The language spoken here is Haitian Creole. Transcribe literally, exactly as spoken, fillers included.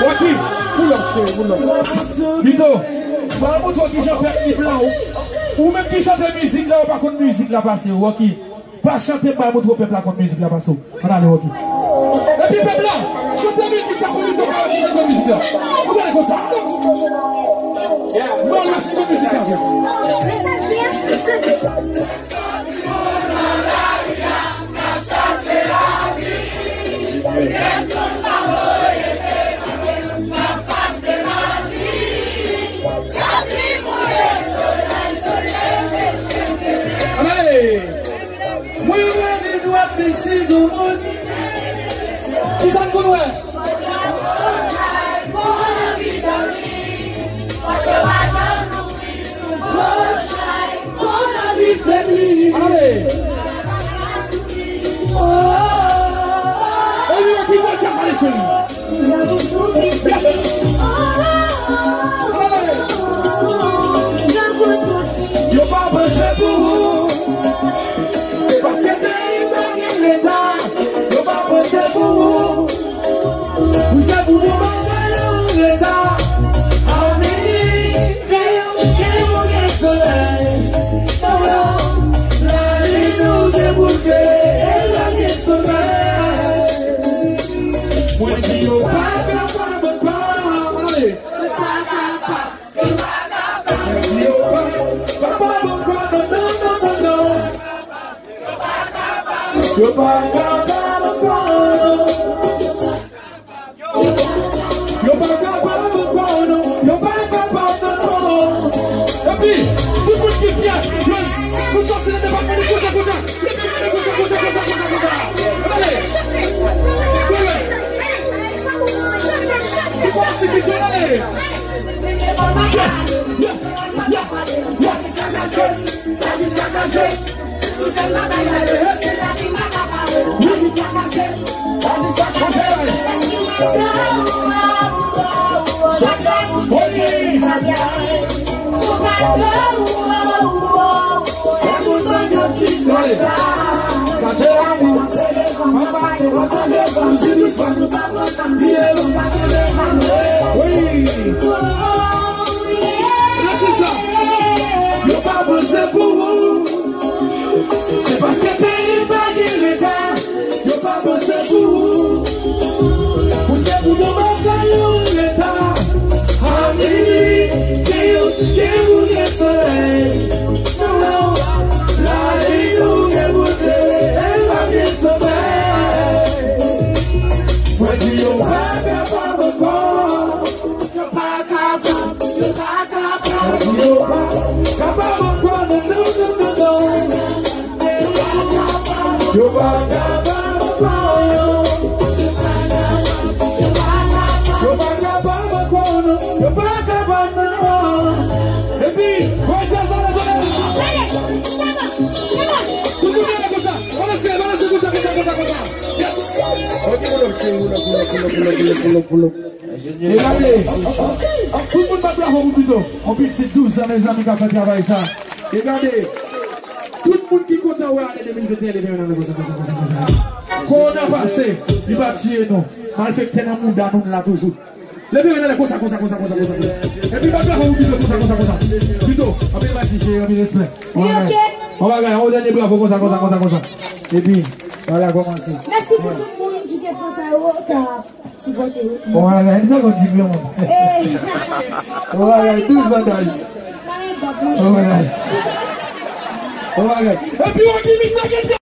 Rocky, pull up, cheri, pull up. Vito, pa montre w kijan pèp li blan, ou, ou menm ki chante mizik la, ou pa konn mizik la pase, Rocky. Pa chante, m pral montre w pèp la konn mizik la pase w. Ann ale, Rocky. Epi pèp la, chante mizik sa pou Vito Karaoke chante mizik la. Ou gade konsa. Non, lèse konn mizik sa, frè. Ann ale. Mwen wè li dwat li si nou moun. Kisa n konn wè? Ale. Ann ale, ki bon djaz ale, cheri. Yo pa panse pou ou. Se paske peyi pa gen leta. Yo pa panse pou ou. Ou se pou nou bagay yo an reta. Ameriken, gen ou gen solèy. Lali nou gen boute, e la gen somèy. Mwen di yo pa kapab ankò. Ann ale. Yo pa kapab ankò, non, non, non, non. Yo pa kapab ankò, non. Yo pa kapab ankò, non. Yo pa kapab ankò. Epi, tout moun ki fyè, yo, nou sòti nan depatman nou konsa, konsa. Wi. Rete sa. Yo pa panse pou ou. Se paske peyi pa gen leta. Yo pa panse pou ou. Ou se pou bon bagay ou leta. Ameriken yo gen pou gen solèy. Lali nou gen pou klere, e pa gen somèy. Mwen di yo pa kapab ankò. Yo pa kapab, yo pa kapab. Mwen di yo pa kapab ankò, non, non, non, non, non. Yo pa kapab ankò, non. Yo pa kapab ankò, non. Yo pa kapab ankò. Epi, wè djaz la, la, la. Tout moun ale konsa. Balanse, balanse konsa, konsa, konsa, konsa. Yes. Ok, pull up, cheri, pull up, pull up. E gade, tout moun bat bravo pou Vito. On pitit douz zan, mezanmi, k ap fè travay sa. E gade, tout moun ki kontan wè ane de mil venteyen, leve men nan konsa, konsa, konsa, konsa. Kowona pase, li pa tiye nou. Malfektè nan mouda nou, n la toujou. Leve men nan konsa, konsa, konsa, konsa, konsa. Epi bat bravo pou Vito, konsa, konsa, konsa. Vito, anpil mèsi, cheri, anpil respè. Li oke. On bagay, on dènye bravo, konsa, konsa, konsa, konsa. Epi, bagay la kòmanse. Mèsi pou tout moun ki te kontan yo, ta. Sipòte yo. Bon bagay, nou konn di granmoun. Bon bagay, douz zan daj. Bon bagay. Bon bagay. Epi, on di, Mister Gilles,